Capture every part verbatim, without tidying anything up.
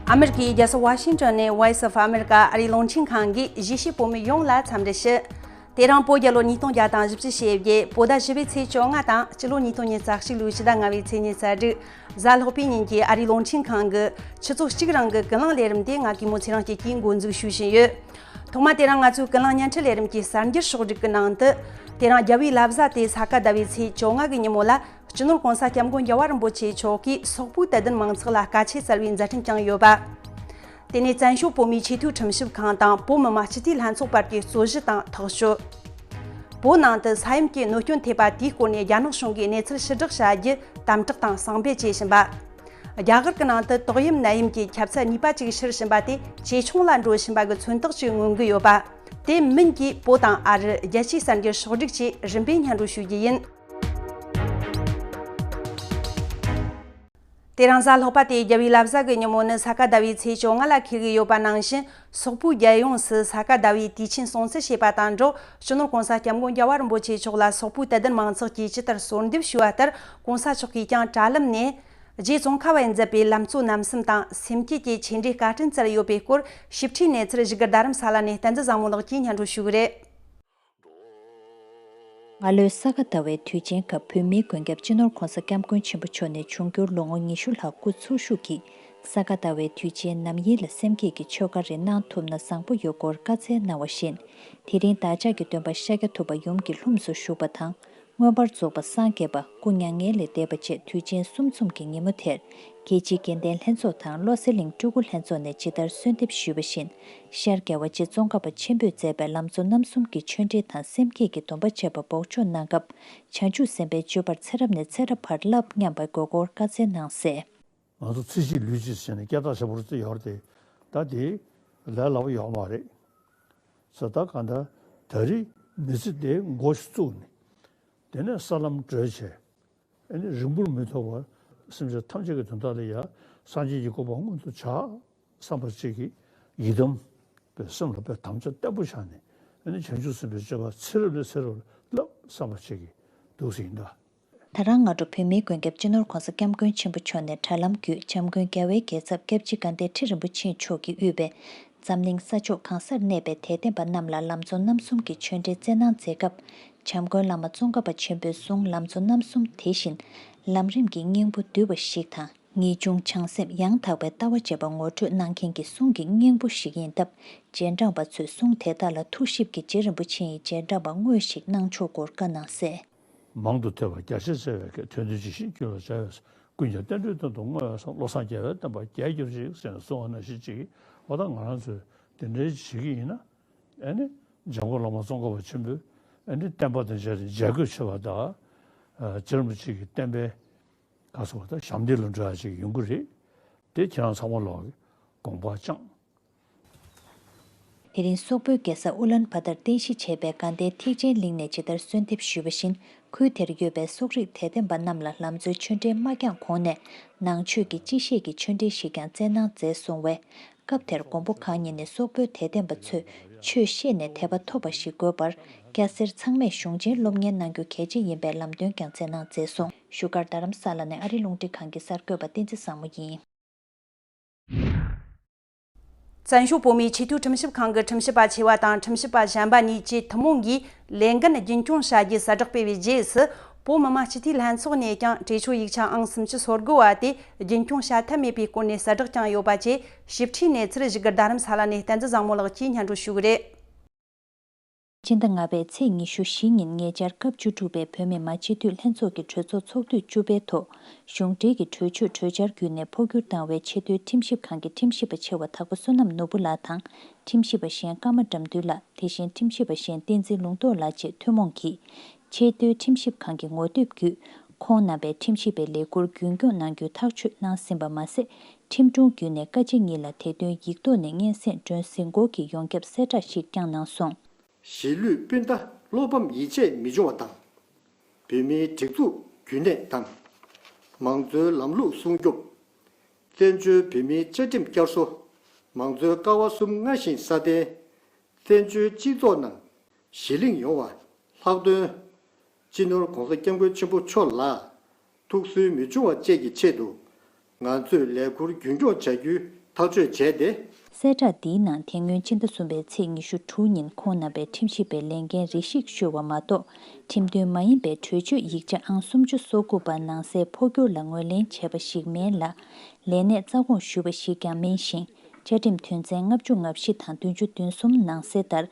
ཨ་མེ་རི་ཀའི་རྒྱལ་ས་ཝ་ཤིང་ཊོན་ནས་Voice of America ཨ་རིའི་རླུང་འཕྲིན་ཁང་གིས་གཞིས་བྱེས་བོད་མི་ཡོངས་ལ་འཚམས་འདྲི་ཞུ། དེ་རིང་བོད་རྒྱལ་ལོ་ཉིས་སྟོང་བརྒྱ་དང་བཞི་བཅུ་ཞེ་བརྒྱད། བོད་ཟླ་བཞི་པའི་ཚེས་བཅོ་ལྔ་དང་སྤྱི་ལོ་ཉིས་སྟོང་ཉེར་གཅིག་ཕྱི་ཟླ་ལྔ་པའི་ཚེས་ཉེར་གཅིག་གཟའ་ལྷག་པའི་ཉིན་གྱི་ཨ་རིའི་རླུང་འཕྲིན་ཁང་གི་ཆུ་ཚོད་གཅིག་རིང་གི་ཀུན་གླེང་ལས་རིམ་དེ་ང་གི་མོ་ཚེ་རིང་སྐྱིད་ཀྱིས་འགོ་འཛུགས་ཞུ་བཞིན་ཡོད། ཐོག་མ་དེ་རིང་ང་ཚོའི་ཀུན་གླེང་བརྙན་འཕྲིན་ལས་རིམ་གྱི་གསར་འགྱུར་ཕྱོགས་བསྒྲིགས་ཀྱི་ནང་དུ། དེ་རིང་རྒྱལ་བའི་བླ་གཟའ་སྟེ་ས་ག་ཟླ་བའི་ཚེས་བཅོ་ལྔ་གི་ཉིན་མོ་ལ། སྤྱི་ནོར་༸གོང་ས་༸སྐྱབས་མགོན་རྒྱལ་བ་རིན་པོ་ཆེ་མཆོག་གིས་སོག་པོའི་དད་ལྡན་མང་ཚོགས་ལ་དཀའ་ཆས་སྩལ་བའི་མཛད་འཕྲིན་བསྐྱངས་ཡོད་པ། དེ་ནས་བཙན་བྱོལ་བོད་མིའི་ཆེས་མཐོའི་ཁྲིམས་ཞིབ་ཁང་དང་བོད་མི་མང་སྤྱི་འཐུས་ལྷན་ཚོགས་བར་གྱི་རྩོད་གཞི་དང་ཐག་གཅོད། བོད་ནང་དུ་ས་ཡོམ་གྱི་གནོད་སྐྱོན་ཐེབས་པ་དེའི་སྐོར་ནས་རྒྱ་ནག་གཞུང་གིས་གནས་ཚུལ་ཕྱིར་བསྒྲགས་བྱ་རྒྱུ་དམ་དྲག་དང་གསང་འབེབས་བྱེད་བཞིན་པ། རྒྱ་གར་གྱི་ནང་དུ་ཏོག་དབྱིབས་ནད་ཡམས་ཀྱི་ཁྱབ་ཚད་གཉིས་པ་ཅིག་ཕྱིར་ཕྱིན་པ་དེ་ཇེ་ཆུང་ལ་འགྲོ་བཞིན་པ་གི་མཚོན་རྟགས་ཅིག་མངོན་གྱི་ཡོད་པ། དེ་མིན་གྱི་བོད་དང་ཨ་རི་རྒྱལ་སྤྱིའི་གསར་འགྱུར་ཕྱོགས་བསྒྲིགས་ཀྱིས་རིམ་པས་སྙན་སྒྲོན་ཞུ་རྒྱུ་ཡིན། དེ་རིང་གཟའ་ལྷག་པ་སྟེ་རྒྱལ་བའི་བླ་གཟའ་གི་ཉིན་མོ་ནི་ས་ག་ཟླ་བའི་ཚེས་བཅོ་ལྔ་ལ་འཁེལ་གྱི་ཡོད་པ་ནང་བཞིན། སོག་པོའི་རྒྱལ་ཡོངས་སུ་ས་ག་ཟླ་བའི་དུས་ཆེན་སྲུང་བརྩི་བྱས་པ་དང་འབྲེལ། སྤྱི་ནོར་༸གོང་ས་༸སྐྱབས་མགོན་རྒྱལ་བ་རིན་པོ་ཆེ་མཆོག་ལ་སོག་པོའི་དད་ལྡན་མང་ཚོགས་ཀྱིས་ཇི་ལྟར་གསོལ་འདེབས་ཞུས་པ་ལྟར། ༸གོང་ས་མཆོག་གིས་ཀྱང་དྲ་ལམ་ནས། རྗེ་ཙོང་ཁ་པས་མཛད་པའི་ལམ་གཙོ་རྣམ་གསུམ་དང་སེམས་བསྐྱེད་ཀྱི་ཆེད་འགྲེལ་བཀའ་དྲིན་སྩལ་ཡོད་པའི་སྐོར། ཞིབ་ཕྲའི་གནས་ཚུལ་བཞུགས་སྒར་རྡ་རམ་ས་ལ་ནས་བསྟན་འཛིན་བཟང་མོ་ལགས་ཀྱིས་སྙན་སྒྲོན་ཞུ་གི་རེད། སྔ་ལོའི་ས་ག་ཟླ་བའི་དུས་ཆེན་སྐབས། བོད་མིའི་མགོན་སྐྱབས་སྤྱི་ནོར་༸གོང་ས་༸སྐྱབས་མགོན་ཆེན་པོ་མཆོག་ནས་འབྱུང་འགྱུར་ལོ་ངོ་ཉི་ཤུ་ལྷག་སྐུ་འཚོ་བཞུགས་ཀྱིས། ས་ག་ཟླ་བའི་དུས་ཆེན་ནམ་ཡིན་ལ་སེམས་བསྐྱེད་ཀྱི་ཆོ་ག་རེ་གནང་ཐུབ་ན་བཟང་པོ་ཡོད་སྐོར་བཀའ་སྩལ་གནང་བ་བཞིན། དེ་རིང་བདག་ཅག་གི་སྟོན་པ་ཤཱཀྱ་ཐུབ་པ་ཡུམ་གྱི་ལྷུམས་སུ་ཞུགས་པ་དང་། མངོན་པར་རྫོགས་པ་སངས་རྒྱས་པ་སྐུ་མྱ་ངན་ལས་འདས་པ་བཅས་དུས་ཆེན་གསུམ་འཛོམས་ཀྱི་ཉིན་མོ་དེར། རྒྱལ་སྤྱིའི་དགེ་ལྡན་ལྷན་ཚོགས་དང་བློ་གསལ་གླིང་སྤྲུལ་སྐུ་ལྷན་ཚོགས་ནས་ཇི་ལྟར་གསོལ་འདེབས་ཞུས་པ་བཞིན། ཤར་རྒྱལ་བ་རྗེ་ཙོང་ཁ་པ་ཆེན་པོས་མཛད་པའི་ལམ་གཙོ་རྣམ་གསུམ་གྱི་ཆོས་འབྲེལ་དང་སེམས་བསྐྱེད་ཀྱི་སྡོམ་པ་བཅས་པ་འབོགས་ཆོག་གནང་སྐབས། བྱང་ཆུབ་སེམས་དཔའི་སྤྱོད་པར་ཚེ་རབས་ནས་ཚེ་རབས་བར་བསླབ་སྙམ་པའི་དགོས་སྐོར་བཀའ་སྩལ་གནང་གསལ། ང་ཚོ་ཚེ་གཅིག་ལུས་གཅིག་བྱས་ནས་སྐྱེ་རྟགས་བྱ་བོར་བརྩི་ཡོད་རེད་དེ། ད་དེ་ལས་སླ་པོ་ཡོད་མ་རེད། ས་ད་གང་ལྟར་ད་རེས་མི་ཚེ་དེ་འགོ་ཞིག་བཙུགས་ནས། དེ་ནས་ས་ལམ་བགྲོད་བྱས། ཨ་ནི་རིང་པོར་མི་ཐོགས་པར་སེམས་ཅན་ཐམས་ཅད་ཀྱི་དོན་དག་ལ་ཡང་སངས་རྒྱས་ཀྱི་གོ་འཕང་མངོན་དུ་བྱ་བསམ་པ་ཅིག་གིས་ཡི་དམ་པའི་སེམས་ལ་དཔེ་དམ་བཅའ་བརྟན་པོ་བཞག་ནས། ཨ་ནི་བྱང་ཆུབ་སེམས་དཔའི་སྤྱོད་པ་ཚེ་རབས་ནས་ཚེ་རབས་ལ་བསླབ་བསམ་པ་ཅིག་གིས་འདུག་སེ་ཡིན་ད། ད་རང་སྔ་དྲོ་བོད་མིའི་མགོན་སྐྱབས་སྤྱི་ནོར་༸གོང་ས་༸སྐྱབས་མགོན་ཆེན་པོ་མཆོག་ནས་དྲ་ལམ་བརྒྱུད་འཇམ་མགོན་རྒྱལ་བའི་རྒྱལ་ཚབ་སྐྱབས་རྗེ་དགའ་ལྡན་ཁྲི་རིན་པོ་ཆེ་མཆོག་གིས་དབུས་པའི་འཛམ་གླིང་ས་ཕྱོགས་གང་སར་གནས་པའི་དད་ལྡན་པ་རྣམས་ལ་ལམ་གཙོ་རྣམ་གསུམ་གྱི་ཆོས་འབྲེལ་སྩལ་གནང་མཛད་སྐབས། འཇམ་མགོན་བླ་མ་ཙོང་ཁ་པ་ཆེན་པོས་གསུངས། ལམ་གཙོ་རྣམ་གསུམ་དེ་བཞིན་ལམ་རིམ་གྱི་སྙིང་པོ་བསྡུས་པ་ཞིག་དང་། ངེས་འབྱུང་བྱང་སེམས་ཡང་དག་པའི་ལྟ་བ་བཅས་པ་ངོ་སྤྲོད་གནང་མཁན་གྱི་གསུང་གི་སྙིང་པོ་ཞིག་ཡིན་སྟབས། རྗེས་འབྲང་པ་ཚོས་གསུང་དེ་དག་ལ་ཐུགས་ཞིབ་ཀྱིས་རྗེ་རིན་པོ་ཆེ་ཡི་རྗེས་འབྲང་པ་དངོས་ཤིག་གནང་ཆོག་སྐོར་བཀའ་གནང་གསལ། མང་དུ་ཐོས་པ་རྒྱ་ཆེར་བཙལ་བས་མཁས། ཐོས་ནས་ཇི་བཞིན་འགྱུར་བར་བྱ་བའི་ཕྱིར། ཀུན་ཀྱང་རྟེན་འབྲེལ་དོན་དུ་བསྔོ་བས་སམ། བློ་བཟང་རྒྱལ་བའི་བསྟན་པ་རྒྱས་གྱུར་ཅིག་ཟེར་ནས་གསུངས་པ་ནང་བཞིན་ཅིག་འོ་ད་ང་རང་ཚོས་དེ་འདྲའི་བྱེད་ཀྱི་ཡིན་ན། ཨ་ནི་འཇམ་མགོན་བླ་མ་ཙོང་ཁ་པ་ཆེན་པོས་ཨ་ནི་བསྟན་པ་དང་མཇལ་ཏེ་མཇལ་དགོས་ཆེ་བ་དང་། ཨ་རྗེ་རིན་པོ་ཆེ་གི་བསྟན་པའི་ག་སོགས་དང་ཞབས་འདེགས་ལ་འགྲོ་ཡ་ཅིག་ཡོང་གི་རེད། དེ་ཁྱེད་རང་ཚང་མ་ལོག་གི་དགོངས་པ་བཅངས། དེ་རིང་སོག་པོའི་རྒྱལ་ས་ཨུ་ལན་བྷ་ཏར་རྟེན་གཞི་བྱས་པའི་དགའ་ལྡན་ཐེག་ཆེན་གླིང་ནས་ཇི་ལྟར་གསོལ་འདེབས་ཞུས་པ་བཞིན། ཁུལ་དེར་ཡོད་པའི་སོག་རིགས་དད་ལྡན་པ་རྣམས་ལ་ལམ་གཙོའི་ཆོས་འབྲེལ་མ་བསྐྱངས་གོང་ནས། ནང་ཆོས་ཀྱི་སྤྱི་བཤད་ཀྱི་ཆོས་འབྲེལ་ཞིག་ཀྱང་སྩལ་གནང་མཛད་སོང་བས། སྐབས་དེར་མགོན་པོ་གང་ཉིད་ནས་སོག་པོའི་དད་ལྡན་པ་ཚོས་ཆོས་བཤད་ནས་དད་པ་ཐོབ་པ་ཞིག་དགོས་པར། སྐྱ་སེར་ཚང་མས་གཞུང་ཆེན་སློབ་གཉེར་གནང་རྒྱུ་གལ་ཆེ་ཡིན་པའི་ལམ་སྟོན་ཀྱང་སྩལ་གནང་མཛད་སོང་། བཞུགས་སྒར་རྡ་རམ་ས་ལ་ནས་ཨ་རིའི་རླུང་འཕྲིན་ཁང་གི་གསར་འགོད་པ་བསྟན་འཛིན་བཟང་མོ་ཡིན། བཙན་བྱོལ་བོད་མིའི་ཆེས་མཐོའི་ཁྲིམས་ཞིབ་ཁང་གི་ཁྲིམས་ཞིབ་པ་ཆེ་བ་དང་ཁྲིམས་ཞིབ་པ་གཞན་པ་གཉིས་ཀྱི་ཐུན་མོང་གིས་ལས་འགན་རྒྱུན་སྐྱོང་བྱ་རྒྱུའི་གསལ་བསྒྲགས་སྤེལ་བའི་རྗེས་སུ། བོད་མི་མང་སྤྱི་འཐུས་ལྷན་ཚོགས་ནས་ཀྱང་གྲོས་ཆོད་ཡིག་ཆ་ཨང་སུམ་ཅུ་སོ་དགུ་བ་དེ་རྒྱུན་སྐྱོང་བྱ་ཐབས་མེད་པའི་སྐོར་ནས་གསལ་བསྒྲགས་བསྐྱངས་ཡོད་པ་བཅས་ཞིབ་ཕྲའི་གནས་ཚུལ་བཞུགས་སྒར་རྡ་རམ་ས་ལ་ནས་བསྟན་འཛིན་བཟང་མོ་ལགས་ཀྱིས་སྙན་སྒྲོན་ཞུ་གི་རེད། སྤྱི་ཟླ་ལྔ་པའི་ཚེས་ཉི་ཤུ་བཞི་ཉིན་ཉེ་ཆར་སྐབས་བཅུ་དྲུག་པའི་བོད་མི་མང་སྤྱི་འཐུས་ལྷན་ཚོགས་ཀྱི་གྲོས་ཚོགས་ཚོགས་དུས་བཅུ་པའི་ཐོག་གཞུང་འབྲེལ་གྱི་གྲོས་ཆོད་གྲོས་འཆར་བརྒྱུད་ནས་འཕོ་འགྱུར་བཏང་བའི་ཆེས་མཐོའི་ཁྲིམས་ཞིབ་ཁང་གི་ཁྲིམས་ཞིབ་པ་ཆེ་བ་དྭགས་པོ་བསོད་ནམས་ནོར་བུ་ལགས་དང་། ཁྲིམས་ཞིབ་པ་གཞན་ཀརྨ་དགྲ་འདུལ་ལགས། དེ་བཞིན་ཁྲིམས་ཞིབ་པ་གཞན་བསྟན་འཛིན་ལུང་རྟོགས་ལགས་བཅས་ཐུན་མོང་གིས། ཆེས་མཐོའི་ཁྲིམས་ཞིབ་ཁང་གི་ངོ་དེབ་བརྒྱུད། ཁོང་རྣམ་པས་ཁྲིམས་ཞིབ་པའི་ལས་ཁུར་རྒྱུན་སྐྱོང་གནང་རྒྱུའི་ཐག་གཅོད་གནང་ཟིན་པ་མ་ཟད། ཁྲིམས་དྲུང་བརྒྱུད་ནས་བཀའ་སྤྱི་གཉིས་ལ་དེ་དོན་ཡིག་ཐོག་ནས་སྙན་སེང་སྒྲོན་ཟིན་སྐོར་གྱི་ཡོངས་ཁྱབ་གསལ་བསྒྲགས་ཤིག་བསྐྱངས་གནང་སོང་། གཞིས་ལུས་སྤུན་ཟླ་བློ་ཕམ་ཡིད་ཆད་མི་འབྱུང་བ་དང་། བོད་མིའི་སྒྲིག་འཛུགས་རྒྱུན་གནས་དང་། མང་གཙོའི་ལམ་ལུགས་སྲུང་སྐྱོབ། བཙན་བྱོལ་བོད་མིའི་བཅའ་ཁྲིམས་བསྐྱར་གསོ། མང་གཙོའི་ཀ་བ་གསུམ་སྔར་བཞིན་སྲ་བརྟན། བཙན་བྱོལ་སྤྱི་ཚོགས་ནང་གཞི་བརྟན་ཡོང་བ། ལྷག་དོན། སྤྱི་ནོར་༸གོང་ས་༸སྐྱབས་མགོན་ཆེན་པོ་མཆོག་ལ་ཐུགས་སུན་མི་འབྱུང་བ་བཅས་ཀྱི་ཆེད་དུ། ང་ཚོས་ལས་ཁུར་རྒྱུན་སྐྱོང་བྱ་རྒྱུའི་ ཐག་གཅོད་བྱས་ཏེ། གསལ་བསྒྲགས་འདིའི་ནང་དེ་སྔོན་ཕྱི་ཟླ་གསུམ་པའི་ཚེས་ཉི་ཤུ་དྲུག་ཉིན་ཁོང་རྣམ་པས་ཁྲིམས་ཞིབ་པའི་ལས་འགན་རེ་ཞིག་ཞུས་པ་མ་གཏོགས། ཁྲིམས་མཐུན་མ་ཡིན་པའི་གྲོས་ཆོད་ཡིག་ཆ་ཨང་སུམ་ཅུ་སོ་དགུ་པ་ནང་གསལ་འཕོ་འགྱུར་ལ་ངོས་ལེན་བྱས་པ་ཞིག་མིན་ལ། ལས་གནས་རྩ་དགོངས་ཞུས་པ་ཞིག་ཀྱང་མིན་ཞིང་། བཅའ་ཁྲིམས་དོན་ཚན་ལྔ་བཅུ་ང་བཞི་དང་བདུན་ཅུ་དོན་གསུམ་ནང་གསལ་ལྟར།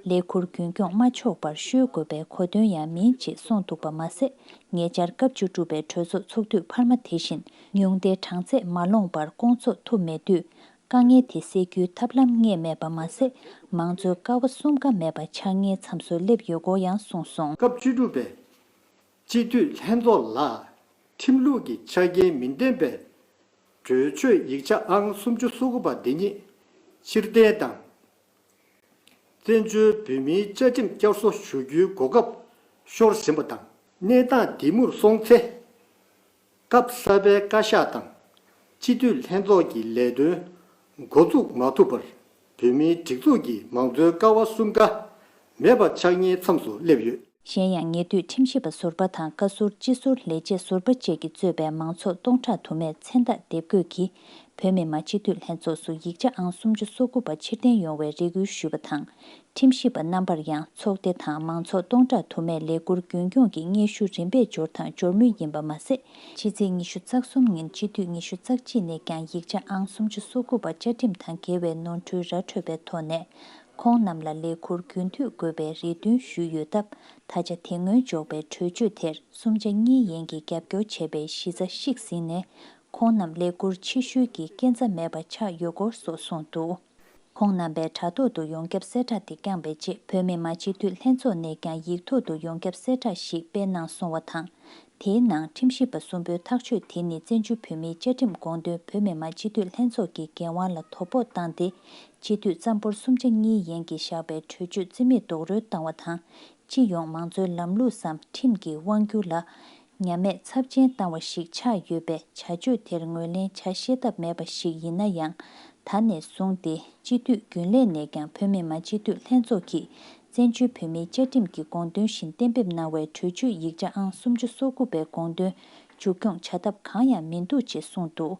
ལས་ཁུར་རྒྱུན་སྐྱོང་མ་ཆོག་པར་བཤོལ་དགོས་པའི་གོ་དོན་ཡང་མིན་ཅེས་གསུངས་འདུག་པ་མ་ཟད། ཉེ་ཆར་སྐབས་བཅུ་དྲུག་པའི་གྲོས་ཚོགས་ཚོགས་དུས་འཕར་མ་དེ་བཞིན་ཉུང་མཐའི་གྲངས་ཚད་མ་ལོངས་པར་སྐོང་ཚོགས་ཐུབ་མེད་དུས། དཀའ་ངལ་དེ་སེལ་རྒྱུའི་ཐབས་ལམ་རྙེད་མེད་པ་མ་ཟད། མང་གཙོའི་ཀ་བ་གསུམ་ཀ་མེད་པ་ཆགས་ངེས་མཚམས་སུ་སླེབས་ཡོད་སྐོར་ཡང་གསུངས་སོང་། སྐབས་བཅུ་དྲུག་པའི་སྤྱི་འཐུས་ལྷན་ཚོགས་ལ་ཁྲིམས་ལུགས་ཀྱི་ཆ་རྐྱེན་མི་ལྡན་པའི་གྲོས་ཆོད་ཡིག་ཆ་ཨང་སུམ་ཅུ་སོ་དགུ་པ་འདི་ཉིད་ཕྱིར་འཐེན་དང་། བཙན་བྱོལ་བོད་མིའི་བཅའ་ཁྲིམས་བསྐྱར་གསོ་ཞུ་རྒྱུའི་གོ་སྐབས་ཤོར་བཞིན་པ་དང་། གནས་སྟངས་འདི་མུར་སོང་ཚེ། སྐབས་གསར་པའི་བཀའ་ཤག་དང་སྤྱི་འཐུས་ལྷན་ཚོགས་ཀྱི་ལས་དོན་འགོ་འཛུགས་མ་ཐུབ་པར། བོད་མིའི་སྒྲིག་འཛུགས་ཀྱི་མང་གཙོའི་ཀ་བ་གསུམ་ཀ་མེད་པ་ཆགས་ཉེན་མཚམས་སུ་སླེབས་ཡོད། གཞན་ཡང་། ཉེ་དུས་ཁྲིམས་ཞིབ་པ་ཟུར་པ་དང་བཀའ་ཟུར་སྤྱི་ཟུར་ལས་བྱེད་ཟུར་པ་བཅས་ཀྱིས་གཙོས་པའི་མང་ཚོགས་སྟོང་ཕྲག་དུ་མས་མཚན་རྟགས་དེབ་འགོད་ཀྱིས། བོད་མི་མང་སྤྱི་འཐུས་ལྷན་ཚོགས་སུ་ཡིག་ཆ་ཨང་སུམ་ཅུ་སོ་དགུ་པ་ཕྱིར་འཐེན་ཡོང་བའི་རེ་སྐུལ་ཞུས་པ་དང་། ཁྲིམས་ཞིབ་པ་རྣམ་པར་ཡང་ཚོགས་སྡེ་དང་མང་ཚོགས་སྟོང་ཕྲག་དུ་མས་ལས་ཁུར་རྒྱུན་སྐྱོང་གི་སྙན་ཞུ་རིམ་པས་འབྱོར་དང་འབྱོར་མུས་ཡིན་པ་མ་ཟད། ཕྱི་ཚེས་ཉི་ཤུ་རྩ་གསུམ་ཉིན་སྤྱི་འཐུས་ཉི་ཤུ་རྩ་གཅིག་ནས་ཀྱང་ཡིག་ཆ་ཨང་སུམ་ཅུ་སོ་དགུ་པ་བཅའ་ཁྲིམས་དང་འགལ་བའི་ནོར་འཁྲུལ་ར་འཕྲོད་པའི་ཐོག་ནས། ཁོང་རྣམས་ལ་ལས་ཁུར་རྒྱུན་མཐུད་དགོས་པའི་རེ་འདུན་ཞུས་ཡོད་སྟབས། ད་ཆ་དེ་སྔོན་འཇོག་པའི་གྲོས་ཆོད་དེར་གསུམ་ཆ་གཉིས་ཡན་གྱིས་རྒྱབ་སྐྱོར་བྱས་པའི་གཞི་རྩ་བཤིག་ཟིན་ནས། ཁོང་རྣམས་ལས་ཁུར་ཕྱིར་ཞུ་གི་རྐྱེན་རྩ་མེད་པ་ཆགས་ཡོད་སྐོར་སོགས་གསུངས་འདུག། ཁོང་རྣམ་པས་དྲ་ཐོག་ཏུ་ཡོངས་ཁྱབ་གསལ་བསྒྲགས་དེ་བསྐྱངས་པའི་རྗེས། བོད་མི་མང་སྤྱི་འཐུས་ལྷན་ཚོགས་ནས་ཀྱང་ཡིག་ཐོག་ཏུ་ཡོངས་ཁྱབ་གསལ་བསྒྲགས་ཤིག་སྤེལ་གནང་སོང་བ་དང་། དེའི་ནང་ཁྲིམས་ཞིབ་པ་གསུམ་པོའི་ཐག་གཅོད་དེ་ནི་བཙན་བྱོལ་བོད་མིའི་བཅའ་ཁྲིམས་དགོངས་དོན་བོད་མི་མང་སྤྱི་འཐུས་ལྷན་ཚོགས་ཀྱི་འགན་དབང་ལ་དོ་ཕོག་བཏང་སྟེ། སྤྱི་འཐུས་རྩ་འབོར་གསུམ་ཆ་གཉིས་ཡན་གྱིས་བཞག་པའི་གྲོས་ཆོད་རྩིས་མེད་རྡོག་རོལ་བཏང་བ་དང་། སྤྱི་ཡོངས་མང་གཙོའི་ལམ་ལུགས་སམ་ཁྲིམས་ཀྱི་དབང་སྒྱུར་ལ་ཉམས་དམས་ཚབས་ཆེན་བཏང་བ་ཞིག་ཆགས་ཡོད་པས། བྱ་སྤྱོད་དེར་ངོས་ལེན་བྱ་ཤེས་ཐབས་མེད་པ་ཞིག་ཡིན་ན་ཡང་། ད་ནས་བཟུང་སྟེ་སྤྱི་འཐུས་རྒྱུན་ལས་ནས་ཀྱང་བོད་མི་མང་སྤྱི་འཐུས་ལྷན་ཚོགས་ཀྱིས་བཙན་བྱོལ་བོད་མིའི་བཅའ་ཁྲིམས་ཀྱི་དགོངས་དོན་བཞིན་གཏན་འབེབས་གནང་བའི་གྲོས་ཆོད་ཡིག་ཆ་ཨང་སུམ་ཅུ་སོ་དགུ་པའི་དགོངས་དོན་མཇུག་སྐྱོང་བྱ་ཐབས་གང་ཡང་མི་འདུག་ཅེས་གསུངས་འདུག།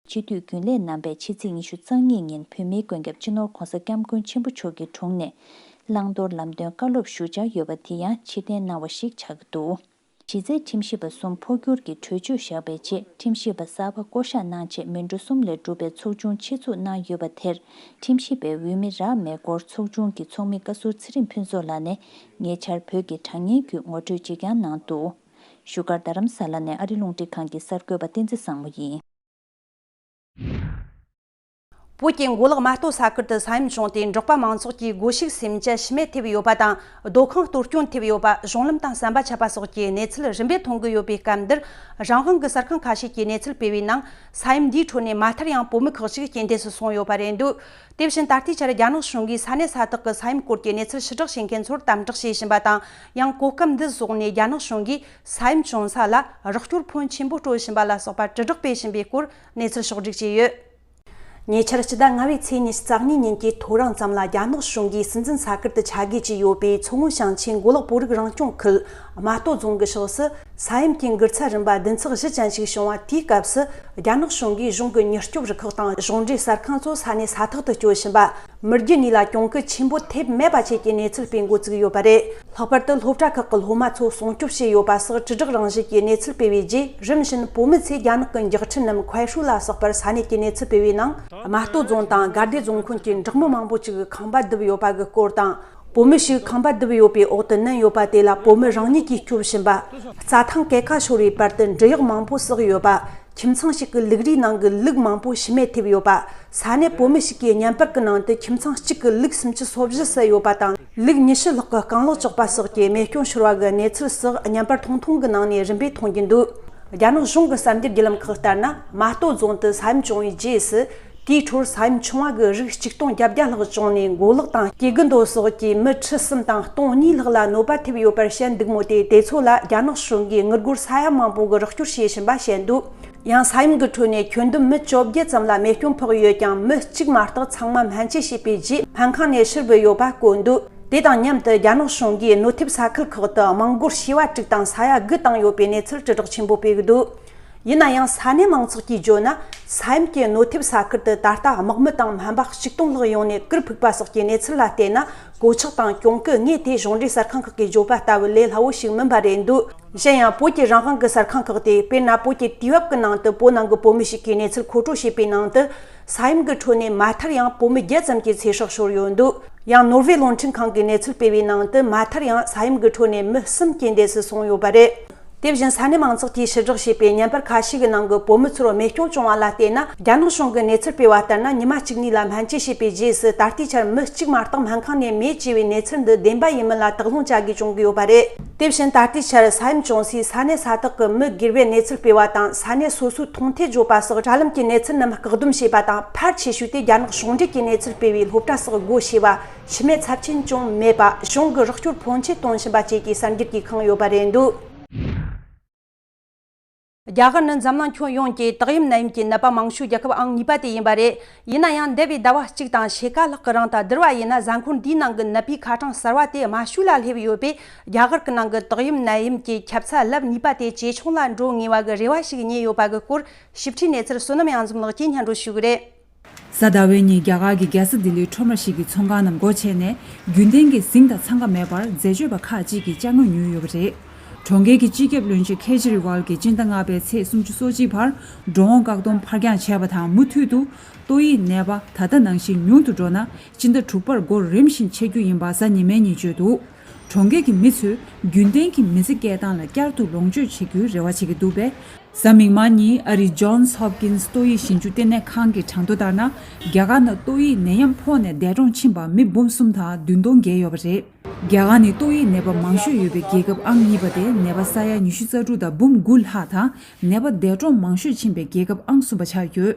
སྤྱི་འཐུས་རྒྱུན་ལས་རྣམ་པས་ཕྱི་ཚེས་ཉི་ཤུ་རྩ་གཉིས་ཉིན་བོད་མིའི་མགོན་སྐྱབས་སྤྱི་ནོར་༧གོང་ས་༧སྐྱབས་མགོན་ཆེན་པོ་མཆོག་གི་དྲུང་ནས་བླང་དོར་ལམ་སྟོན་བཀའ་སློབ་ཞུ་འཆར་ཡོད་པ་དེ་ཡང་ཕྱིར་འཐེན་གནང་བ་ཞིག་ཆགས་ཀྱི་འདུག། གཞི་རྩའི་ཁྲིམས་ཞིབ་པ་གསུམ་འཕོ་འགྱུར་གྱི་གྲོས་ཆོད་བཞག་པའི་རྗེས། ཁྲིམས་ཞིབ་པ་གསར་པ་བསྐོ་གཞག་གནང་རྗེས། མི་འགྲོ་གསུམ་ལས་གྲུབ་པའི་ཚོགས་ཆུང་ཆེད་འཛུགས་གནང་ཡོད་པ་དེར། ཁྲིམས་ཞིབ་པའི་འོས་མི་རག་མེད་སྐོར་ཚོགས་ཆུང་གི་ཚོགས་མི་བཀའ་ཟུར་ཚེ་རིང་ཕུན་ཚོགས་ལགས་ནས་ཉེ་ཆར་བོད་ཀྱི་དྲ་བརྙན་བརྒྱུད་ངོ་སྤྲོད་ཅིག་ཀྱང་གནང་འདུག། བཞུགས་སྒར་རྡ་རམ་ས་ལ་ནས་ཨ་རི་རླུང་འཕྲིན་ཁང་གི་གསར་འགོད་པ་བསྟན་འཛིན་བཟང་མོ་ཡིན། བོད་ཀྱི་མགོ་ལོག་མ་སྟོད་ས་ཁུལ་དུ་ས་ཡོམ་བྱུང་སྟེ། འབྲོག་པ་མང་ཚོགས་ཀྱི་སྒོ་ཕྱུགས་སེམས་ཅན་ཤི་རྨས་ཐེབས་ཡོད་པ་དང་། སྡོད་ཁང་གཏོར་སྐྱོན་ཐེབས་ཡོད་པ། གཞུང་ལམ་དང་ཟམ་པ་ཆད་པ་སོགས་ཀྱི་གནས་ཚུལ་རིམ་པས་ཐོན་གྱི་ཡོད་པའི་སྐབས་འདིར། རང་དབང་གི་གསར་ཁང་ཁ་ཤས་ཀྱིས་གནས་ཚུལ་སྤེལ་བའི་ནང་། ས་ཡོམ་འདིའི་ཁྲོད་ནས་མ་མཐར་ཡང་བོད་མི་ཁག་ཅིག་རྐྱེན་འདས་སུ་སོང་ཡོད་པ་རེད་འདུག། དེ་བཞིན་ད་ལྟའི་ཆར་རྒྱ་ནག་གཞུང་གིས་ས་གནས་ས་ཐག་གི་ས་ཡོམ་སྐོར་གྱི་གནས་ཚུལ་ཕྱིར་བསྒྲགས་བྱེད་མཁན་ཚོར་དམ་དྲག་བྱེད་བཞིན་པ་དང་། ཡང་གོ་སྐབས་འདི་བཟུང་ནས་རྒྱ་ནག་གཞུང་གིས་ས་ཡོམ་བྱུང་ས་ལ་རོགས་སྐྱོར་ཕོན་ཆེན་པོ་སྤྲོད་བཞིན་པ་ལ་སོགས་པ་དྲིལ་བསྒྲགས་སྤེལ་བཞིན་པའི་སྐོར་གནས་ཚུལ་ཕྱོགས་བསྒྲིགས་བྱས་ཡོད། ཉེ་ཆར་སྤྱི་ཟླ་ལྔ་པའི་ཚེས་ཉི་ཤུ་རྩ་གཉིས་ཉིན་གྱི་ཐོ་རངས་ཙམ་ལ། རྒྱ་ནག་གཞུང་གིས་སྲིད་འཛིན་ས་ཁུལ་དུ་ཆ་བགོས་བྱས་ཡོད་པའི་མཚོ་སྔོན་ཞིང་ཆེན་མགོ་ལོག་བོད་རིགས་རང་སྐྱོང་ཁུལ་མ་སྟོད་རྫོང་གི་ཕྱོགས་སུ། ས་ཡོམ་གྱི་འགུལ་ཚད་རིམ་པ་བདུན་ཚེག་བཞི་ཅན་ཞིག་བྱུང་བ། དེའི་སྐབས་སུ་རྒྱ་ནག་གཞུང་གིས་གཞུང་གི་མྱུར་སྐྱོབ་རུ་ཁག་དང་གཞུང་འབྲེལ་གསར་ཁང་ཚོ་ས་གནས་ས་ཐག་ཏུ་བསྐྱོད་བཞིན་པ། མི་རྒྱུ་གཉིས་ལ་གྱོང་གུད་ཆེན་པོ་ཐེབས་མེད་པ་བཅས་ཀྱི་གནས་ཚུལ་སྤེལ་འགོ་བཙུགས་ཡོད་པ་རེད། ལྷག་པར་དུ་སློབ་གྲྭ་ཁག་གི་སློབ་མ་ཚོ་སྲུང་སྐྱོབ་བྱས་ཡོད་པ་སོགས་དྲིལ་བསྒྲགས་རང་བཞིན་གྱི་གནས་ཚུལ་སྤེལ་བའི་རྗེས། རིམ་བཞིན་བོད་མི་ཚོས་རྒྱ་ནག་གི་འཇིགས་སྐྲག་ནམ་མཁའི་ཧྲུལ་ལ་སོགས་པར་ས་གནས་ཀྱི་གནས་ཚུལ་སྤེལ་བའི་ནང་། མ་སྟོད་རྫོང་དང་དགའ་བདེ་རྫོང་ཁོངས་ཀྱི་འབྲོག་མི་མང་པོ་ཅིག་ཁང་པ་རྡིབ་ཡོད་པ་གི་སྐོར་དང་། བོད་མི་ཞིག་ཁང་པ་རྡིབ་ཡོད་པའི་འོག་ཏུ་མནན་ཡོད་པ་དེ་ལ་བོད་མི་རང་ཉིད་ཀྱིས་སྐྱོབ་བཞིན་པ། རྩྭ་ཐང་སྐེད་ཁ་ཤོར་བའི་བར་དུ་འབྲི་གཡག་མང་པོ་བསད་ཡོད་པ། ཁྱིམ་ཚང་ཞིག་གི་ལུག་རའི་ནང་གི་ལུག་མང་པོ་ཤི་རྨས་ཐེབས་ཡོད་པ། ས་གནས་བོད་མི་ཞིག་གིས་བརྙན་པར་གྱི་ནང་དུ་ཁྱིམ་ཚང་གཅིག་གི་ལུག་སུམ་ཅུ་སོ་བཞི་བསད་ཡོད་པ་དང་། ལུག་ཉི་ཤུ་ལྷག་གི་རྐང་ལག་གཅོད་པ་སོགས་ཀྱི་རྨས་སྐྱོན་ཤོར་བ་གི་གནས་ཚུལ་སོགས་བརྙན་པར་ཐུང་ཐུང་གི་ནང་ནས་རིམ་པས་མཐོང་རྒྱུ་འདུག། རྒྱ་ནག་གཞུང་གི་གསར་འགྱུར་བརྒྱུད་ལམ་ཁག་ལྟར་ན། མ་སྟོད་རྫོང་དུ་ས་ཡོམ་བྱུང་བའི་རྗེས་སུ། དེའི་འཕྲོར་ས་ཡོམ་ཆུང་བ་གི་རིགས་ཆིག་སྟོང་བརྒྱད་བརྒྱ་ལྷག་བྱུང་ནས། མགོ་ལོག་དང་སྐྱེ་རྒུ་མདོ་སོགས་ཀྱི་མི་ཁྲི་གསུམ་དང་སྟོང་གཉིས་ལྷག་ལ་གནོད་པ་ཐེབས་ཡོད་པར་བཤད་འདུག་མོད། དེ་དེ་ཚོ་ལ་རྒྱ་ནག་གཞུང་གིས་དངུལ་སྒོར་ས་ཡ་མང་པོ་གི་རོགས་སྐྱོར་བྱེད་བཞིན་པ་བཤད་འདུག། ཡང་ས་ཡོམ་གྱི་ཁྲོད་ནས་ཁྱོན་བསྡོམས་མི་བཅོ་བརྒྱད་ཙམ་ལ་རྨས་སྐྱོན་ཕོག་ཡོད་ཀྱང་། མི་གཅིག་མ་གཏོགས་ཚང་མ་སྨན་བཅོས་བྱས་པའི་རྗེས་སྨན་ཁང་ནས་ཕྱིར་བུད་ཡོད་པ་བཀོད་འདུག། དེ་དང་མཉམ་དུ་རྒྱ་ནག་གཞུང་གིས་གནོད་ཐེབས་ས་ཁུལ་ཁག་ཏུ་དམངས་སྒོར་བྱེ་བ་དྲུག་དང་ས་ཡ་དགུ་བཏང་ཡོད་པའི་གནས་ཚུལ་དྲིལ་བསྒྲགས་ཆེན་པོ་སྤེལ་གྱི་འདུག། ཡིན་ན་ཡང་ས་གནས་མང་ཚོགས་ཀྱིས་བརྗོད་ན། ས་ཡོམ་གྱི་གནོད་ཐེབས་ས་ཁུལ་དུ་ད་ལྟ་དམག་མི་དང་སྨན་པ་གཅིག་སྟོང་ལྷག་ཡོང་ནས་གུར་ཕུབ་པ་སོགས་ཀྱི་གནས་ཚུལ་ལ་བལྟས་ན། གོད་ཆག་དང་གྱོང་གུན་དངོས་དེ་གཞུང་འབྲེལ་གསར་ཁང་ཁག་གིས་བརྗོད་པ་ལྟ་བུ་ལས་སླ་བོ་ཞིག་མིན་པ་རེད་འདུག་གཞན་ཡང་། བོད་ཀྱི་རང་དབང་གི་གསར་ཁང་ཁག་དེ། དཔེར་ན། བོད་ཀྱི་དུས་བབ་ཀྱི་ནང་དུ་བོད་ནང་གི་བོད་མི་ཞིག་གིས་གནས་ཚུལ་མཁོ་སྤྲོད་བྱས་པའི་ནང་དུ། ས་ཡོམ་གྱི་ཁྲོད་ནས་མ་མཐར་ཡང་བོད་མི་བརྒྱད་ཙམ་གྱི་ཚེ་སྲོག་ཤོར་ཡོད་འདུག་ཡང་། ནོར་ཝེ་རླུང་འཕྲིན་ཁང་གིས་གནས་ཚུལ་སྤེལ་བའི་ནང་དུ། མ་མཐར་ཡང་ས་ཡོམ་གྱི་ཁྲོད་ནས་མི་གསུམ་རྐྱེན་འདས་སུ་སོང་ཡོད་པ་རེད། དེ་བཞིན་ས་གནས་མང་ཚོགས་ཀྱིས་ཕྱིར་བསྒྲགས་བྱས་པའི་བརྙན་པར་ཁ་ཤས་ཀྱི་ནང་གི་བོད་མི་ཚོར་རྨས་སྐྱོན་བྱུང་བ་ལ་བལྟས་ན། རྒྱ་ནག་གཞུང་གིས་གནས་ཚུལ་སྤེལ་བ་ལྟར་ན། ཉི་མ་གཅིག་གཉིས་ལ་སྨན་བཅོས་བྱས་པའི་རྗེས་སུ། ད་ལྟའི་ཆར་མི་གཅིག་མ་གཏོགས་སྨན་ཁང་ནས་མེད་ཅེས་པའི་གནས་ཚུལ་འདི་བདེན་པ་ཡིན་མིན་ལ་དོགས་སློང་བྱ་དགོས་བྱུང་གི་ཡོད་པ་རེད། དེ་བཞིན་ད་ལྟའི་ཆར་ས་ཡོམ་བྱུང་སའི་ས་གནས་ས་ཐག་གི་མི་སྒེར་བས་གནས་ཚུལ་སྤེལ་བ་དང་། ས་གནས་སོ་སོའི་མཐོང་ཐོས་བརྗོད་པ་སོགས་དྲ་ལམ་གྱི་གནས་ཚུལ་རྣམས་བཀག་སྡོམ་བྱས་པ་དང་། ཕལ་ཆེ་ཤོས་དེ་རྒྱ་ནག་གཞུང་འབྲེལ་གྱི་གནས་ཚུལ་སྤེལ་བའི་སློབ་གྲྭ་སོགས་སྒོ་ཕྱེ་བ། འཆི་རྨས་ཚབས་ཆེན་བྱུང་མེད་པ། གཞུང་གི་རོགས་སྐྱོར་ཕོན་ཆེ་གཏོང་བཞིན་པ་བཅས་ཀྱི་གསར་འགྱུར་གྱིས་ཁེངས་ཡོད་པ་རེད་འདུག་རྒྱ་གར་ནི་འཛམ་གླིང་ཁྱོན་ཡོངས་ཀྱི་ཏོག་དབྱིབས་ནད་ཡམས་ཀྱི་ནད་པ་མང་ཤོས་རྒྱལ་ཁབ་ཨང་གཉིས་པ་དེ་ཡིན་པ་རེད། ཡིན་ན་ཡང་། འདས་པའི་ཟླ་བ་གཅིག་དང་ཕྱེད་ཀ་ལྷག་གི་རིང་དང་བསྡུར་བ་ཡིན་ན། གཟའ་འཁོར་འདིའི་ནང་གི་ནད་པའི་ཁ་གྲངས་གསར་བ་དེ་དམའ་ཤོས་ལ་སླེབས་ཡོད་པས། རྒྱ་གར་གྱི་ནང་གི་ཏོག་དབྱིབས་ནད་ཡམས་ཀྱི་ཁྱབ་ཚད་རླབས་གཉིས་པ་དེ་ཇེ་ཆུང་ལ་འགྲོ་ངེས་པ་གི་རེ་བ་ཞིག་རྙེད་ཡོད་པ་གི་སྐོར། ཞིབ་ཕྲའི་གནས་ཚུལ་བསོད་ནམས་དབྱངས་འཛོམས་ལགས་ཀྱིས་སྙན་སྒྲོན་ཞུ་གི་རེད། གཟའ་ཟླ་བའི་ཉིན་རྒྱ་གར་གྱི་རྒྱལ་ས་ལྡི་ལིའི་ཁྲོམ་ར་ཞིག་གི་ཚོང་ཁང་རྣམས་སྒོ་ཕྱེ་ནས། རྒྱུན་ལྡན་གྱི་ཟིང་དང་འཚང་ཁ་མེད་པར་འཛད་སྤྱོད་པ་ཁག་ཅིག་གིས་ཅ་དངོས་ཉོས་ཡོད་པ་རེད། གྲོང་ཁྱེར་གྱི་སྤྱི་ཁྱབ་བློན་ཆེན་ཁེ་ཇི་རི་ཝལ་གྱིས་སྤྱི་ཟླ་ལྔ་པའི་ཚེས་སོ་གཅིག་བར་འགྲོ་འོང་བཀག་སྡོམ་ཕར་འགྱངས་བྱས་པ་དང་། མུ་མཐུད་དུ་ཏོག་དབྱིབས་ནད་པ་ད་ལྟ་ནང་བཞིན་ཉུང་དུ་འགྲོ་ན། སྤྱི་ཟླ་དྲུག་པར་སྒོ་རིམ་བཞིན་ཕྱེ་རྒྱུ་ཡིན་པ་གཟའ་ཉི་མའི་ཉིན་བརྗོད་འདུག་གྲོང་ཁྱེར་གྱི་མི་ཚོས་རྒྱུན་ལྡན་གྱི་མི་ཚེ་སྐྱེལ་སྟངས་ལ་བསྐྱར་དུ་ལོངས་སྤྱོད་བྱེད་རྒྱུའི་རེ་བ་བྱེད་ཀྱི་འདུག་པས། གཟའ་མིག་དམར་ཉིན་ཨ་རིའི་Johns Hopkins ཏོག་དབྱིབས་ཞིབ་འཇུག་ལྟེ་གནས་ཁང་གི་གྲངས་ཐོ་ལྟར་ན། རྒྱ་གར་ནང་ཏོག་དབྱིབས་ནད་ཡམས་ཕོག་ནས་འདས་གྲོངས་ཕྱིན་པ་མི་འབུམ་གསུམ་དང་བདུན་སྟོང་བརྒལ་ཡོད་པ་རེད། རྒྱ་གར་ནི་ཏོག་དབྱིབས་ནད་པ་མང་ཤོས་ཡོད་པའི་རྒྱལ་ཁབ་ཨང་གཉིས་པ་སྟེ། ནད་པ་ས་ཡ་ཉི་ཤུ་རྩ་དྲུག་དང་འབུམ་དགུ་ལྷག་དང་། ནད་པ་འདས་གྲོངས་མང་ཤོས་ཕྱིན་པའི་རྒྱལ་ཁབ་ཨང་གསུམ་པ་ཆགས་ཡོད།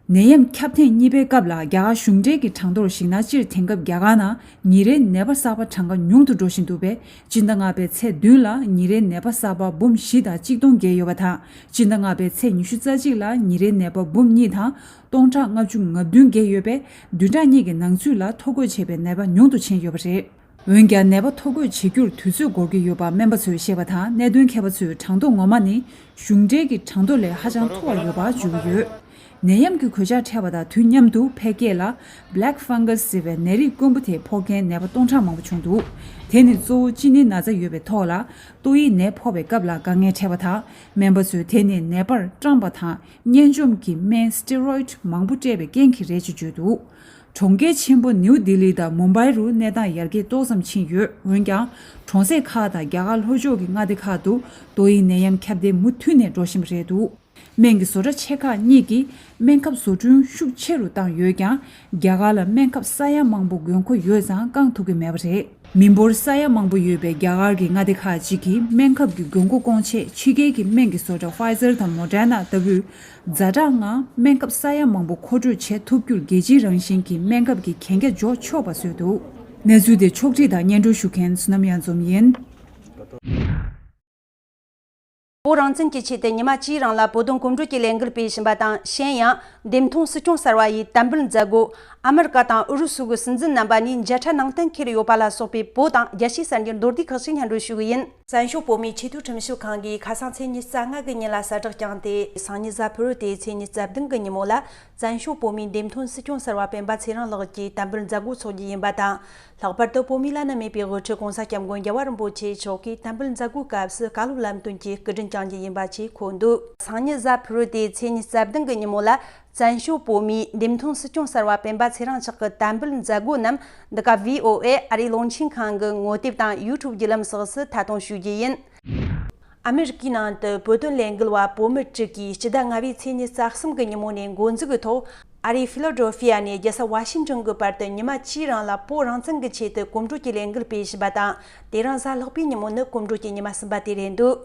ནད་ཡམས་ཁྱབ་ཐེངས་གཉིས་པའི་སྐབས་ལ་རྒྱ་གར་གཞུང་འབྲེལ་གྱི་གྲངས་ཐོར་གཞིགས་ན། སྤྱིར་དེང་སྐབས་རྒྱ་གར་ནང་ཉིན་རེའི་ནད་པ་གསར་པ་གྲངས་ཀ་ཉུང་དུ་འགྲོ་བཞིན་འདུག་པས། སྤྱི་ཟླ་ལྔ་པའི་ཚེས་བདུན་ལ་ཉིན་རེའི་ནད་པ་གསར་པ་འབུམ་བཞི་དང་གཅིག་སྟོང་བརྒལ་ཡོད་པ་དང་། སྤྱི་ཟླ་ལྔ་པའི་ཚེས་ཉི་ཤུ་རྩ་གཅིག་ལ་ཉིན་རེའི་ནད་པ་འབུམ་གཉིས་དང་སྟོང་ཕྲག་ལྔ་བཅུ་ང་བདུན་བརྒལ་ཡོད་པས། བདུན་ཕྲག་གཉིས་ཀྱི་ནང་ཚུད་ལ་ཐོ་འགོད་བྱས་པའི་ནད་པ་ཉུང་དུ་ཕྱིན་ཡོད་པ་རེད། འོན་ཀྱང་། ནད་པ་ཐོ་འགོད་བྱེད་རྒྱུར་དུས་ཚོད་འགོར་གྱི་ཡོད་པ་སྨན་པ་ཚོས་བཤད་པ་དང་། གནད་དོན་མཁས་པ་ཚོས་གྲངས་ཐོ་ངོ་མ་ནི་གཞུང་འབྲེལ་གྱི་གྲངས་ཐོ་ལས་ཧ་ཅང་མཐོ་བ་ཡོད་པ་བརྗོད་ཀྱི་ཡོད། ནད་ཡམས་ཀྱི་གོད་ཆག་འཕྲད་པ་དང་དུས་མཉམ་དུ། འཕེལ་རྒྱས་ལ་Black Fungus ཟེར་བའི་ནད་རིགས་དཀོན་པོ་དེ་ཕོག་མཁན་ནད་པ་སྟོང་ཕྲག་མང་པོ་བྱུང་འདུག་དེ་ནི་གཙོ་བོ་གཅིན་སྙི་ན་ཚ་ཡོད་པའི་ཐོག་ལ་ཏོག་དབྱིབས་ནད་ཕོག་པའི་སྐབས་ལ་དཀའ་ངལ་འཕྲད་པ་དང་། སྨན་པ་ཚོས་དེ་ནི་ནད་པར་སྐྲངས་པ་དང་། གཉན་འཇོམས་ཀྱི་སྨན་Steroid མང་པོ་སྤྲད་པའི་རྐྱེན་གྱིས་རེད་ཅེས་བརྗོད་འདུག་གྲོང་ཁྱེར་ཆེན་པོ་ནིའུ་ལྡི་ལི་དང་མུམ་བྷའི་རུ་གནས་སྟངས་ཡར་རྒྱས་ཏོག་ཙམ་ཕྱིན་ཡོད། འོན་ཀྱང་། གྲོང་གསེབ་ཁག་དང་རྒྱ་གར་ལྷོ་ཕྱོགས་ཀྱི་མངའ་སྡེ་ཁག་ཏུ་ཏོག་དབྱིབས་ནད་ཡམས་ཁྱབ་གདལ་མུ་མཐུད་ནས་འགྲོ་བཞིན་པ་རེད་འདུག་སྨན་གྱི་བཟོ་གྲྭ་ཆེ་ཁག་གཉིས་ཀྱིས་སྨན་ཁབ་བཟོ་སྐྲུན་ཤུགས་ཆེ་རུ་བཏང་ཡོད་ཀྱང་། རྒྱ་གར་ལ་སྨན་ཁབ་ས་ཡ་མང་པོ་དགོས་མཁོ་ཡོད་ཙང་བསྐང་ཐུབ་ཀྱི་མེད་པ་རེད། མི་འབོར་ས་ཡ་མང་པོ་ཡོད་པའི་རྒྱ་གར་གྱི་མངའ་སྡེ་ཁག་ཅིག་གིས་སྨན་ཁབ་ཀྱི་དགོས་མཁོ་སྐོང་ཆེད། ཕྱི་རྒྱལ་གྱི་སྨན་གྱི་བཟོ་གྲྭ་Pfizer དང་Moderna ལྟ་བུས་ཛ་དྲག་ངང་སྨན་ཁབ་ས་ཡ་མང་པོ་མཁོ་སྤྲོད་བྱེད་ཐུབ་རྒྱུར་རྒྱལ་སྤྱིའི་རང་བཞིན་གྱི་སྨན་ཁབ་ཀྱི་གན་རྒྱ་འཇོག་ཆོག་པ་བཟོས་འདུག་གནས་ཚུལ་དེ་ཕྱོགས་བསྒྲིགས་དང་སྙན་སྒྲོན་ཞུ་མཁན་བསོད་ནམས་དབྱངས་འཛོམས་ཡིན། བོད་རང་བཙན་གྱི་ཆེད་དུ་ཉི་མ་བཅུའི་རིང་ལ་བོད་དོན་གོམ་བགྲོད་ཀྱི་ལས་འགུལ་སྤེལ་བཞིན་པ་དང་། གཞན་ཡང་། འདེམས་ཐོན་སྲིད་སྐྱོང་གསར་བ་ཡི་དམ་འབུལ་མཛད་སྒོ་ཨ་མི་རི་ཀ་དང་ཨུ་རུ་སུ་གི་སྲིད་འཛིན་རྣམ་པ་གཉིས་མཇལ་འཕྲད་གནང་གཏན་འཁེལ་ཡོད་པ་ལ་སོགས་པའི་བོད་དང་རྒྱལ་སྤྱིའི་གསར་འགྱུར་མདོར་བསྡུས་ཁག་ཅིག་སྙན་སྒྲོན་ཞུ་གི་ཡིན། བཙན་བྱོལ་བོད་མིའི་ཆེས་མཐོའི་ཁྲིམས་ཞིབ་ཁང་གིས་ཁ་སང་ཚེས་ཉི་ཤུ་རྩ་ལྔ་གི་ཉིན་ལ་གསལ་བསྒྲགས་བསྐྱངས་ཏེ། སང་ཉིན་གཟའ་ཕུར་བུ་སྟེ་ཚེས་ཉི་ཤུ་རྩ་བདུན་གི་ཉིན་མོ་ལ། བཙན་བྱོལ་བོད་མིའི་འདེམས་ཐོན་སྲིད་སྐྱོང་གསར་བ་སྤེན་པ་ཚེ་རིང་ལགས་ཀྱིས་དམ་འབུལ་མཛད་སྒོ་འཚོགས་རྒྱུ་ཡིན་པ་དང་། ལྷག་པར་དུ་བོད་མིའི་བླ་ན་མེད་པའི་དབུ་ཁྲིད་༸གོང་ས་༸སྐྱབས་མགོན་རྒྱལ་བ་རིན་པོ་ཆེ་མཆོག་གིས་དམ་འབུལ་མཛད་སྒོའི་སྐབས་སུ་བཀའ་སློབ་ལམ་སྟོན་གྱིས་སྐུ་དྲིན་བསྐྱངས་རྒྱུ་ཡིན་པ་བཅས་འཁོད་འདུག་སང་ཉིན་གཟའ་ཕུར་བུ་སྟེ་ཚེས་ཉི་ཤུ་རྩ་བདུན་གི་ཉིན་མོ་ལ། བཙན་བྱོལ་བོད་མིའི་འདེམས་ཐོན་སྲིད་སྐྱོང་གསར་བ་སྤེན་པ་ཚེ་རིང་མཆོག་གི་དམ་འབུལ་མཛད་སྒོ་རྣམས་འདི་ག་V O A ཨ་རིའི་རླུང་འཕྲིན་ཁང་གི་ངོ་དེབ་དང་YouTube བརྒྱུད་ལམ་སོགས་སུ་ཐད་གཏོང་ཞུ་རྒྱུ་ཡིན། ཨ་མི་རི་ཀའི་ནང་དུ་བོད་དོན་ལས་འགུལ་བ་བོད་མི་དྲུག་གིས་སྤྱི་ཟླ་ལྔ་པའི་ཚེས་ཉི་ཤུ་རྩ་གསུམ་གྱི་ཉིན་མོ་ནས་འགོ་འཛུགས་ཀྱི་ཐོག་ཨ་རིའི་ཕི་ལ་ཌེལ་ཕི་ཡ་ནས་རྒྱལ་ས་ཝ་ཤིང་ཏོན་གྱི་བར་དུ་ཉི་མ་བཅུའི་རིང་ལ་བོད་རང་བཙན་གྱི་ཆེད་དུ་གོམ་བགྲོད་ཀྱི་ལས་འགུལ་སྤེལ་བཞིན་པ་དང་། དེ་རིང་གཟའ་ལྷག་པའི་ཉིན་མོ་ནི་གོམ་བགྲོད་ཀྱི་ཉི་མ་གསུམ་པ་དེ་རེད་འདུག་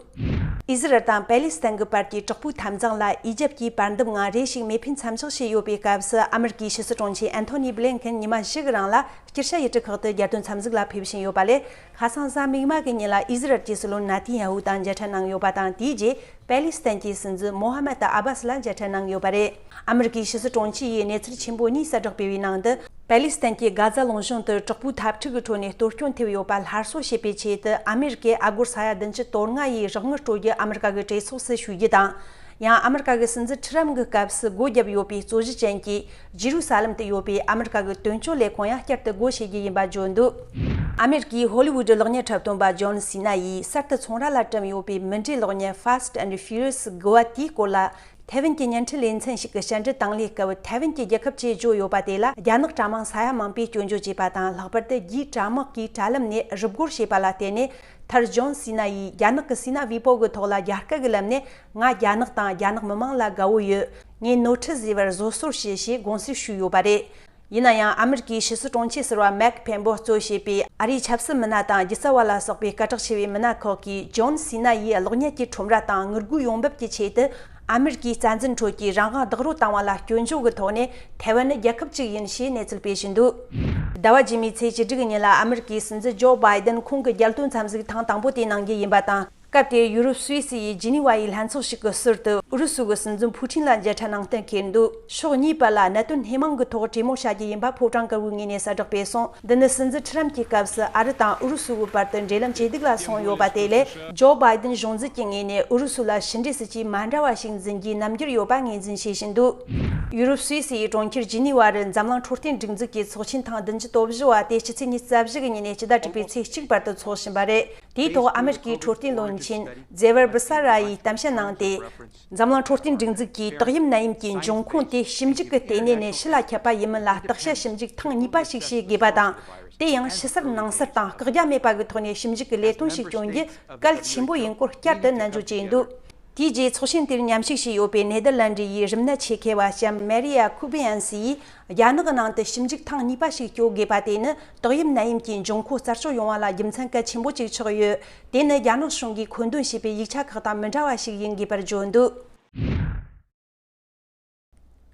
ཨི་ཟི་རལ་དང་པེ་ལི་སི་ཐན་གྱི་བར་གྱི་དྲག་པོའི་འཐབ་འཛིང་ལ་ཨི་ཇེབ་ཀྱིས་བར་འདུམ་ངང་རེ་ཞིག་མེ་འཕེན་མཚམས་འཇོག་བྱས་ཡོད་པའི་སྐབས་སུ། ཨ་མི་རི་ཀའི་ཕྱི་སྲིད་དྲུང་ཆེ་ཨན་ཐོ་ནི་བྷི་ལིན་ཁེན་ཉི་མ་བཞི་གི་རིང་ལ་སྐྱར་ཞུ་ཡི་གེ་ཁག་ཏུ་རྒྱལ་དོན་འཚམས་གཟིགས་ལ་ཕེབས་བཞིན་ཡོད་པ་ལས། ཁ་སང་གཟའ་མིག་དམར་གྱི་ཉིན་ལ་ཨི་ཟི་རལ་གྱི་སྲིད་བློན་ནཱ་ཐན་ཡ་ཧུ་དང་མཇལ་འཕྲད་གནང་ཡོད་པ་དང་། དེའི་རྗེས་པེ་ལི་སི་ཐན་གྱི་སྲིད་འཛིན་མོ་ཧ་མད་ཨ་བྷ་སི་ལ་མཇལ་འཕྲད་གནང་ཡོད་པ་རེད། ཨ་མི་རི་ཀའི་ཕྱི་སྲིད་དྲུང་ཆེ་ཡིས་གནས་ཚུལ་ཆེན་པོ་གཉིས་གསལ་བསྒྲགས་སྤེལ་བའི་ནང་དུ། པེ་ལི་སི་ཐན་གྱིས་གྷ་ཛ་ལུང་གཤོང་དུ་དྲག་པོའི་འཐབ་འཁྲུག་གི་ཁྲོད་ནས་གཏོར་སྐྱོན་ཐེབས་ཡོད་པ་སླར་གསོ་བྱེད་པའི་ཆེད་དུ། ཨ་མི་རི་ཀས་ཨ་སྒོར་ས་ཡ་བདུན་ཅུ་དོན་ལྔ་ཡི་རོགས་དངུལ་སྤྲོད་རྒྱུ་ཨ་མི་རི་ཀ་གི་གྲོས་ཚོགས་སུ་ཞུ་རྒྱུ་དང་། ཡང་ཨ་མི་རི་ཀ་གི་སྲིད་འཛིན་ཁྲི་རམ་གྱི་སྐབས་སུ་སྒོ་བརྒྱབ་ཡོད་པའི་རྩོད་གཞི་ཅན་གྱི་ཇི་རུ་ས་ལམ་དུ་ཡོད་པའི་ཨ་མི་རི་ཀ་གི་དོན་གཅོད་ལས་ཁུངས་ཡང་བསྐྱར་དུ་སྒོ་ཕྱེ་རྒྱུ་ཡིན་པ་བརྗོད་འདུག་ཨ་མེ་རི་ཀའི་ཧོ་ལི་ཝུ་ཌི་གློག་བརྙན་འཁྲབ་སྟོན་པ་ཇོན་སི་ན་ཡིས་གསར་དུ་ཚོང་ར་ལ་བཀྲམ་ཡོད་པའི་མུ་འབྲེལ་གློག་བརྙན་Fast and Furious དགུ་བ་དེའི་སྐོར་ལ། ཐའེ་ཝན་གྱི་བརྙན་འཕྲིན་ལེ་ཚན་ཞིག་གི་བཤད་འབྲི་དང་ལེན་སྐབས། ཐའེ་ཝན་གྱི་རྒྱལ་ཁབ་ཆེད་བརྗོད་ཡོད་པ་དེ་ལ། རྒྱ་ནག་དྲ་དམངས་ས་ཡ་མང་པོས་སྐྱོན་བརྗོད་བྱས་པ་དང་། ལྷག་པར་དུ་རྒྱའི་དྲ་དམག་གིས་དྲ་ལམ་ནས་རུབ་རྒོལ་བྱས་པ་ལ་བརྟེན་ནས། མཐར་ཇོན་སི་ན་ཡིས་རྒྱ་ནག་གི་སི་ན་ཝི་པོ་གི་ཐོག་ལ་རྒྱ་སྐད་ཀྱི་ལམ་ནས། ང་རྒྱ་ནག་དང་རྒྱ་ནག་མི་མང་ལ་དགའ་བོ་ཡོད། ངས་ནོར་འཁྲུལ་བཟོས་པར་བཟོད་གསོལ་ཞུ་ཞེས་དགོངས་སེལ་ཞུས་ཡོད་པ་རེད། ཡིན་ན་ཡང་། ཨ་མི་རི་ཀའི་ཕྱི་སྲིད་དྲུང་ཆེ་ཟུར་པ་མེག་ཕེན་པོ་གཙོས་བྱས་པའི་ཨ་རིའི་ཆབ་སྲིད་མི་སྣ་དང་སྒྱུ་རྩལ་བ་ལ་སོགས་པའི་སྐད་གྲགས་ཆེ་བའི་མི་སྣ་ཁག་གིས་ཇོན་སི་ན་ཡིས་གློག་བརྙན་གྱི་ཁྲོམ་ར་དང་དངུལ་སྒོའི་ཡོང་འབབ་ཀྱི་ཆེད་དུ། ཨ་མི་རི་ཀའི་རྩ་འཛིན་ཁྲོད་ཀྱི་རང་དབང་བདག་རོལ་བཏང་བ་ལ་སྐྱོན་བརྗོད་ཀྱི་ཐོག་ནས། ཐའེ་ཝན་ནི་རྒྱལ་ཁབ་ཅིག་ཡིན་ཞེས་གནས་ཚུལ་སྤེལ་བཞིན་འདུག་ཟླ་བ་རྗེས་མའི་ཚེས་བཅུ་དྲུག་ཉིན་ལ་ཨ་མི་རི་ཀའི་སྲིད་འཛིན་ཇོ་བྷའི་ཏན་ཁོང་གི་རྒྱལ་དོན་འཚམས་གཟིགས་ཐེངས་དང་པོ་དེ་གནང་རྒྱུ་ཡིན་པ་དང་། སྐབས་དེར་ཡུ་རོབ་སུད་སི་ཡི་ཇི་ནི་ཝ་ཡི་ལྷན་ཚོགས་ཤིག་གི་ཟུར་དུ་ཨུ་རུ་སུ་གི་སྲིད་འཛིན་ཕུ་ཊིན་ལ་མཇལ་འཕྲད་གནང་གཏན་འཁེལ་འདུག་ཕྱོགས་གཉིས་བར་ལ་གནད་དོན་སྣེ་མང་གི་ཐོག་གྲོས་མོལ་བྱ་རྒྱུ་ཡིན་པ་ཕོ་བྲང་དཀར་པོའི་ངོས་ནས་གསལ་བསྒྲགས་སྤེལ་སོང་། འདི་ནི་སྲིད་འཛིན་ཁྲི་རམ་གྱི་སྐབས་སུ་ཨ་རི་དང་ཨུ་རུ་སུ་གི་བར་དུ་འབྲེལ་ལམ་ཇེ་སྡུག་ལ་སོང་ཡོད་པ་དེ་ལས། ཇོ་བྷའི་ཏན་གཞུང་འཛིན་གྱི་ངོས་ནས་ཨུ་རུ་སུ་ལ་ཕྱི་འབྲེལ་སྲིད་ཇུས་མ་འདྲ་བ་ཞིག་འཛིན་རྒྱུའི་རྣམ་འགྱུར་ཡོད་པ་ངོས་འཛིན་བྱེད་བཞིན་འདུག་ཡུ་རོབ་སུད་སི་ཡི་གྲོང་ཁྱེར་ཇི་ནི་ཝ་རུ་འཛམ་གླིང་འཕྲོད་བསྟེན་སྒྲིག་འཛུགས་ཀྱི་ཚོགས་ཆེན་ཐེངས་བདུན་ཅུ་དོན་བཞི་བ་དེ་སྤྱི་ཚེས་ཉི་ཤུ་རྩ་བཞི་གི་ཉིན་ནས་སྤྱི་ཟླ་དྲུག་པའི་ཚེས་གཅིག་བར་དུ་འཚོགས་བཞིན་པ་རེད། དེའི་ཐོག་ཨ་མེ་རི་ཀའི་འཕྲོད་བསྟེན་བློན་ཆེན་ཛེ་ཝར་བི་ས་ར་ཡིས་གཏམ་བཤད་གནང་སྟེ། འཛམ་གླིང་འཕྲོད་བསྟེན་སྒྲིག་འཛུགས་ཀྱིས་ཏོག་དབྱིབས་ནད་ཡམས་ཀྱི་འབྱུང་ཁུངས་དེ་ཞིབ་འཇུག་གི་ལྟེ་གནས་ནས་ཕྱི་ལ་ཁྱབ་པ་ཡིན་མིན་ལ་བརྟག་དཔྱད་ཞིབ་འཇུག་ཐེངས་གཉིས་པ་ཞིག་བྱེད་དགོས་པ་དང་། དེ་ཡང་ཕྱི་གསལ་ནང་གསལ་དང་བཀག་རྒྱ་མེད་པ་གི་ཐོག་ནས་ཞིབ་འཇུག་གི་ལས་དོན་ཞིག་སྐྱོང་རྒྱུ་གལ་ཆེན་པོ་ཡིན་སྐོར་བསྐྱར་དུ་ནན་བརྗོད་བྱས་འདུག་དེའི་རྗེས་ཚོགས་ཆེན་དེར་མཉམ་ཞུགས་བྱས་ཡོད་པའི་ནེ་དར་ལན་ཌི་ཡི་རིམས་ནད་ཆེད་མཁས་པ་ལྕམ་མེ་རི་ཡ་ཁུ་བི་ཡན་སི་ཡིས། རྒྱ་ནག་གི་ནང་དུ་ཞིབ་འཇུག་ཐེངས་གཉིས་པ་ཞིག་སྤྲོད་དགོས་པ་དེ་ནི་ཏོག་དབྱིབས་ནད་ཡམས་ཀྱི་འབྱུང་ཁུངས་རྩད་གཅོད་ཡོང་བ་ལ་རྒྱུ་མཚན་གལ་ཆེན་པོ་ཅིག་ཆགས་ཡོད། དེ་ནི་རྒྱ་ནག་གཞུང་གིས་མཁོ་འདོན་བྱས་པའི་ཡིག་ཆ་ཁག་དང་མི་འདྲ་བ་ཞིག་ཡིན་དགོས་པར་བརྗོད་འདུག་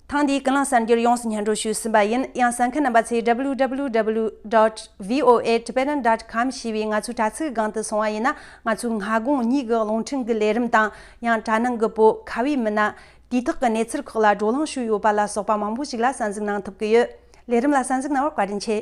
ཐེངས་འདིའི་ཀུན་གླེང་གསར་འགྱུར་ཡོངས་སུ་སྙན་སྒྲོན་ཞུས་ཟིན་པ་ཡིན། ཡང་གསན་མཁན་རྣམ་པ་ཚོས་W W W dot V O A Tibetan dot com ཞེས་པའི་ང་ཚོའི་དྲ་ཚིགས་སྒང་དུ་སོང་བ་ཡིན་ན། ང་ཚོའི་སྔ་དགོང་གཉིས་ཀྱི་རླུང་འཕྲིན་གྱི་ལས་རིམ་དང་། ཡང་དྲ་ནང་གི་པོ་ཁ་བའི་མི་སྣ། དུས་ཐོག་གི་གནས་ཚུལ་ཁག་ལ་བགྲོ་གླེང་ཞུས་ཡོད་པ་ལ་སོགས་པ་མང་པོ་ཞིག་ལ་གསན་གཟིགས་གནང་ཐུབ་ཀྱི་ཡོད། ལས་རིམ་ལ་གསན་གཟིགས་གནང་བར་བཀའ་དྲིན་ཆེ།